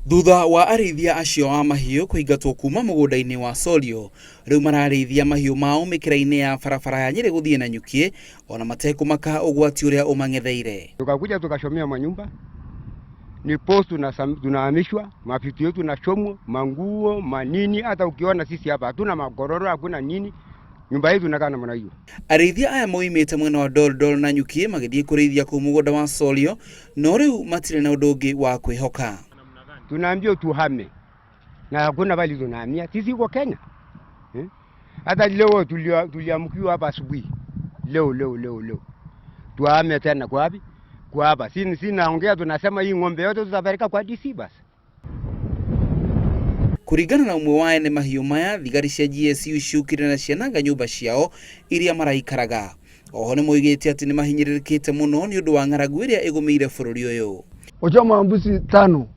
Thutha wa arĩithia acio a mahiũ kũingatwo kuma mũgũnda-inĩ wa Solio, rĩu mararĩithia mahiũ mao mĩkĩra-inĩ ya barabara ya Nyĩrĩ gũthiĩ Nanyuki ona matekũmaka ũgwati ũrĩa ũmang'etheire. Tukakuja tukachomea manyumba ni post tunahamishwa, mavitu yetu nachomwa, manguo manini. Hata ukiona sisi hapa hatuna magororo, hakuna nini, nyumba yetu inakaa namna hiyo. Arĩithia aya moimĩte mwena wa Doldol na Nyuki magĩthiĩ kũrĩithia kũu mũgũnda wa Solio, no rĩu matirĩ na ũndũ ũngĩ wa kwĩhoka. Tunaambiwa tuhame na hakuna bali tunahamia, sisi iko Kenya eh? Hata leo tuliamkiwa hapa asubuhi leo leo leo leo tuhame tena kwa wapi? Kwa hapa. Si naongea tunasema hii ng'ombe yote tutapeleka kwa DC basi. Kũringana na ũmwe wa ene mahiũ maya, thigari cia GSU ciũkire na ciananga nyũmba ciao iria maraikaraga. Oho nĩ moigĩte atĩ nĩ mahinyĩrĩrĩkĩte mũno nĩ ũndũ wa ng'aragu ĩrĩa ĩgũmĩire bũrũri ũyũ. Kuchoma mbuzi tano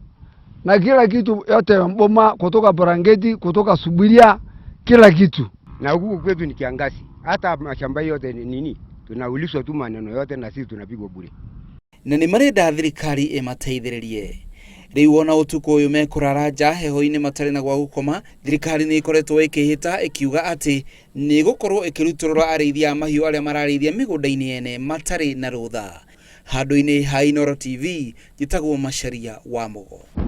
na kila kitu yote, boma kutoka brangeti, kutoka suburia, kila kitu. Na huku kwetu ni kiangazi, hata mashamba yote ni nini, tunaulizwa tu maneno yote na sisi tunapigwa bure. Na nĩ marenda thirikari ĩmateithĩrĩrie. Rĩu ona ũtukũ ũyũ mekũrara nja heho-inĩ matarĩ na gwa gũkoma, thirikari nĩ ĩkoretwo ĩkĩhĩta ĩkiuga atĩ nĩ ĩgũkorwo ĩkĩrutũrũra arĩithia a mahiũ arĩa mararĩithia mĩgũnda-inĩ yene matarĩ na rũtha. Handũ-inĩ ha Inooro TV, njĩtagwo Macharia wa Mũgo.